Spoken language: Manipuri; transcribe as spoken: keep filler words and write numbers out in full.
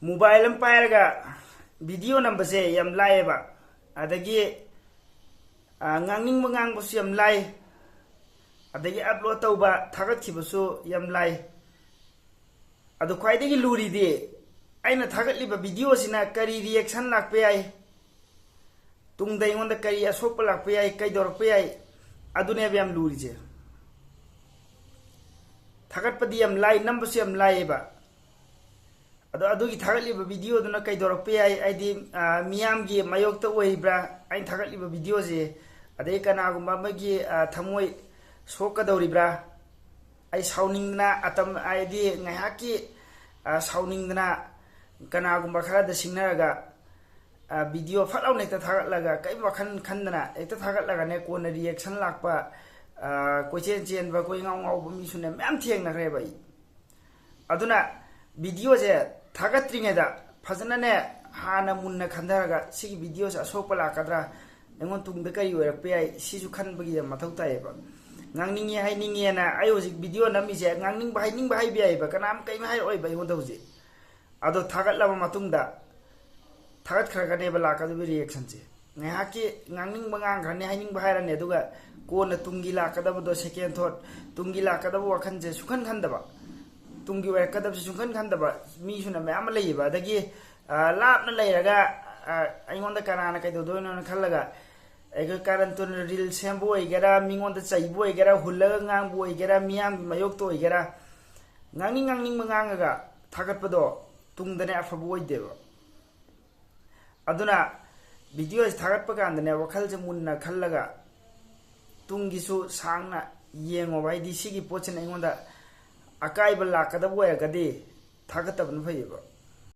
ꯃꯣꯕꯥꯏꯜ ꯑꯃ ꯄꯥꯏꯔꯒ ꯚꯤꯗꯤꯑꯣ ꯅꯝꯕꯁꯦ ꯌꯥꯝ ꯂꯥꯏꯌꯦꯕ꯫ ꯑꯗꯒꯤ, ꯑ, ꯉꯥꯡꯅꯤꯡꯕ ꯉꯥꯡꯕꯁꯨ ꯌꯥꯝ ꯂꯥꯏ꯫ ꯑꯗꯒꯤ ꯑꯞꯂꯣꯗ ꯇꯧꯕ, ꯊꯥꯒꯠꯈꯤꯕꯁꯨ ꯌꯥꯝ ꯂꯥꯏ꯫ ꯑꯗꯣ ꯈ꯭ꯋꯥꯏꯗꯒꯤ ꯂꯨꯔꯤꯗꯤ ꯑꯩꯅ ꯊꯥꯒꯠꯂꯤꯕ ꯚꯤꯗꯤꯑꯣꯁꯤꯅ ꯀꯔꯤ ꯔꯤꯌꯦꯛꯁꯟ ꯂꯥꯛꯄ ꯌꯥꯏ, ꯇꯨꯡꯗ ꯑꯩꯉꯣꯟꯗ ꯀꯔꯤ ꯑꯁꯣꯛꯄ ꯂꯥꯛꯄ ꯌꯥꯏ, ꯀꯩꯗꯧꯔꯛꯄ ꯌꯥꯏ, ꯑꯗꯨꯅꯦꯕ ꯌꯥꯝ ꯂꯨꯔꯤꯁꯦ꯫ ꯊꯥꯒꯠꯄꯗꯤ ꯌꯥꯝ ꯂꯥꯏ, ꯅꯝꯕꯁꯨ ꯌꯥꯝ ꯂꯥꯏꯌꯦꯕ꯫ ꯑꯗꯣ ꯑꯗꯨꯒꯤ ꯊꯥꯒꯠꯂꯤꯕ ꯚꯤꯗꯤꯑꯣꯗꯨꯅ ꯀꯩꯗꯧꯔꯛꯄ ꯌꯥꯏ? ꯍꯥꯏꯗꯤ, ꯑ, ꯃꯤꯌꯥꯝꯒꯤ ꯃꯥꯌꯣꯛꯇ ꯑꯣꯏꯔꯤꯕ꯭ꯔꯥ ꯑꯩꯅ ꯊꯥꯒꯠꯂꯤꯕ ꯚꯤꯗꯤꯑꯣꯁꯦ? ꯑꯗꯩ ꯀꯅꯥꯒꯨꯝꯕ ꯑꯃꯒꯤ, ꯑ, ꯊꯃꯣꯏ ꯁꯣꯛꯀꯗꯧꯔꯤꯕ꯭ꯔꯥ? ꯑꯩ ꯁꯥꯎꯅꯤꯡꯗꯅ ꯑꯇꯝ-, ꯍꯥꯏꯗꯤ ꯉꯥꯏꯍꯥꯛꯀꯤ, ꯑ, ꯁꯥꯎꯅꯤꯡꯗꯅ ꯀꯅꯥꯒꯨꯝꯕ ꯈꯔꯗ ꯁꯤꯡꯅꯔꯒ, ꯑ, ꯚꯤꯗꯤꯑꯣ ꯐꯠ ꯂꯥꯎꯅ ꯍꯦꯛꯇ ꯊꯥꯒꯠꯂꯒ ꯀꯔꯤꯝ ꯋꯥꯈꯜ ꯈꯟꯗꯅ ꯍꯦꯛꯇ ꯊꯥꯒꯠꯂꯒꯅꯦ, ꯀꯣꯟꯅ ꯔꯤꯌꯦꯛꯁꯟ ꯂꯥꯛꯄ, ꯑ, ꯀꯣꯏꯆꯦꯟ ꯆꯦꯟꯕ, ꯀꯣꯏꯉꯥꯎ ꯉꯥꯎꯕ ꯃꯤꯁꯨꯅꯦ ꯃꯌꯥꯝ ꯊꯦꯡꯅꯈ꯭ꯔꯦꯕ ꯑꯩ꯫ ꯑꯗꯨꯅ ꯚꯤꯗꯤꯑꯣꯁꯦ ꯊꯥꯒꯠꯇ꯭ꯔꯤꯉꯩꯗ ꯐꯖꯅꯅꯦ, ꯍꯥꯟꯅ ꯃꯨꯟꯅ ꯈꯟꯊꯔꯒ ꯁꯤꯒꯤ ꯚꯤꯗꯤꯑꯣꯁꯦ ꯑꯁꯣꯛꯄ ꯂꯥꯛꯀꯗ꯭ꯔꯥ, ꯑꯩꯉꯣꯟꯗ ꯇꯨꯡꯗ ꯀꯔꯤ ꯑꯣꯏꯔꯛꯄ ꯌꯥꯏ, ꯁꯤꯁꯨ ꯈꯟꯕꯒꯤ ꯌꯥꯝ ꯃꯊꯧ ꯇꯥꯏꯌꯦꯕ꯫ ꯉꯥꯡꯅꯤꯡꯉꯦ ꯍꯥꯏꯅꯤꯡꯉꯦꯅ ꯑꯩ ꯍꯧꯖꯤꯛ ꯚꯤꯗꯤꯑꯣ ꯅꯝꯃꯤꯁꯦ, ꯉꯥꯡꯅꯤꯡꯕ ꯍꯥꯏꯅꯤꯡꯕ ꯍꯥꯏꯕ ꯌꯥꯏꯌꯦꯕ, ꯀꯅꯥꯝ ꯀꯔꯤꯝ ꯍꯥꯏꯔꯛꯑꯣꯏꯕ ꯑꯩꯉꯣꯟꯗ ꯍꯧꯖꯤꯛ꯫ ꯑꯗꯣ ꯊꯥꯒꯠꯂꯕ ꯃꯇꯨꯡꯗ ꯊꯥꯒꯠꯈ꯭ꯔꯒꯅꯦꯕ ꯂꯥꯛꯀꯗꯕ ꯔꯤꯌꯦꯛꯁꯟꯁꯦ꯫ ꯉꯥꯏꯍꯥꯛꯀꯤ ꯉꯥꯡꯅꯤꯡꯕ ꯉꯥꯡꯈ꯭ꯔꯅꯤ, ꯍꯥꯏꯅꯤꯡꯕ ꯍꯥꯏꯔꯅꯤ, ꯑꯗꯨꯒ ꯀꯣꯟꯅ ꯇꯨꯡꯒꯤ ꯂꯥꯛꯀꯗꯕꯗꯣ, ꯁꯦꯀꯦꯟ ꯊꯣꯠ, ꯇꯨꯡꯒꯤ ꯂꯥꯛꯀꯗꯕ ꯋꯥꯈꯜꯁꯦ ꯁꯨꯡꯈꯟ ꯈꯟꯗꯕ, ꯇꯨꯡꯒꯤ ꯑꯣꯏꯔꯛꯀꯗꯕꯁꯦ ꯁꯨꯡꯈꯟ ꯈꯟꯗꯕ ꯃꯤꯁꯨꯅ ꯃꯌꯥꯝ ꯑꯃ ꯂꯩꯌꯦꯕ꯫ ꯑꯗꯒꯤ, ꯑ, ꯂꯥꯞꯅ ꯂꯩꯔꯒ, ꯑ, ꯑꯩꯉꯣꯟꯗ ꯀꯅꯥꯅ ꯀꯩꯗꯧꯗꯣꯏꯅꯣꯅ ꯈꯜꯂꯒ, ꯑꯩꯈꯣꯏ ꯀꯥꯔꯟ ꯇꯨꯔꯟ ꯔꯤꯜ ꯁꯦꯝꯕ ꯑꯣꯏꯒꯦꯔꯥ, ꯃꯤꯉꯣꯟꯗ ꯆꯩꯕ ꯑꯣꯏꯒꯦꯔꯥ, ꯍꯨꯜꯂꯒ ꯉꯥꯡꯕ ꯑꯣꯏꯒꯦꯔꯥ, ꯃꯤꯌꯥꯝꯒꯤ ꯃꯥꯌꯣꯛꯇ ꯑꯣꯏꯒꯦꯔꯥ, ꯉꯥꯡꯅꯤꯡ ꯉꯥꯡꯅꯤꯡꯕ ꯉꯥꯡꯉꯒ ꯊꯥꯒꯠꯄꯗꯣ ꯇꯨꯡꯗꯅꯦ ꯑꯐꯕ ꯑꯣꯏꯗꯦꯕ꯫ ꯑꯗꯨꯅ ꯚꯤꯗꯤꯑꯣꯁꯤ ꯊꯥꯒꯠꯄ ꯀꯥꯟꯗꯅꯦ, ꯋꯥꯈꯜꯁꯦ ꯃꯨꯟꯅ ꯈꯜꯂꯒ ꯇꯨꯡꯒꯤꯁꯨ ꯁꯥꯡꯅ ꯌꯦꯡꯉꯣꯕ꯫ ꯍꯥꯏꯗꯤ ꯁꯤꯒꯤ ꯄꯣꯠꯁꯤꯅ ꯑꯩꯉꯣꯟꯗ ꯑꯀꯥꯏꯕ ꯂꯥꯛꯀꯗꯕ ꯑꯣꯏꯔꯒꯗꯤ ꯊꯥꯒꯠꯇꯕꯅ ꯐꯩꯌꯦꯕ꯫